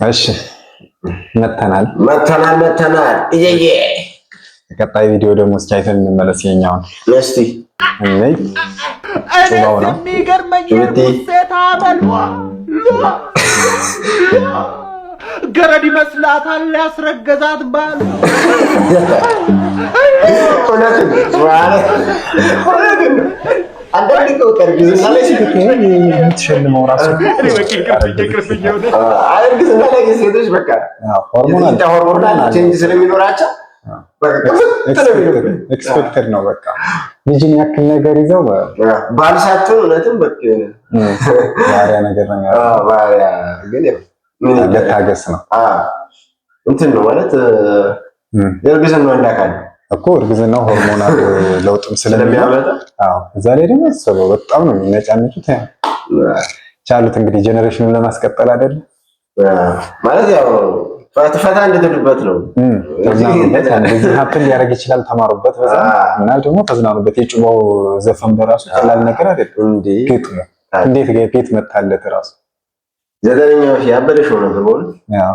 እሺ፣ መተናል። መተናል መተናል። እየየ። ቀጣይ ቪዲዮ ደግሞ እስኪ አይተን እንመለስ። የኛውን እስቲ። እነይ ጩባው ነው። የሚገርመኝ ጩቤቴ። ሴት አመሏ ገረድ ይመስላታል ያስረገዛት ባል። እውነትን ማለት እውነትን ነው። አንዳንድ እኮ በቃ እርግዝና ላይ የምትሸልመው ራሱ አይ፣ እርግዝና ላይ ግን ሴቶች በቃ ሆርሞናል hormonal change ስለሚኖራቸው በቃ ክፍት ነው የሚሉት። Expected ነው። በቃ ልጅን ያክል ነገር ይዘው ባል ሳትሆን እውነትም በቃ የሆነ ባሪያ ነገር ነው የሚያደርገው። አዎ፣ ባሪያ ግን ያው ምን ይደረግ? መታገስ ነው። አዎ፣ እንትን ነው ማለት የእርግዝናው አንድ አካል እኮ እርግዝናው hormonal ለውጥም ስለሚኖር ስለሚያመጣ። አዎ፣ እዛ ላይ ደግሞ አስበው በጣም ነው የሚነጫነጩት። ቻሉት እንግዲህ generation ኑን ለማስቀጠል አይደለ? ማለት ያው ፈታ እንድትሉበት ነው። ተዝናኑበት። እንደዚህ happen ሊያደርግ ይችላል። ተማሩበት በዛ እና ደግሞ ተዝናኑበት። የጩባው ዘፈን በራሱ ቀላል ነገር አይደለም። እንዴ! ግጥሙ እንዴት ቤት መታለት ራሱ። 9ኛው ሺህ ያበደ show ነበር በእውነት። ያው።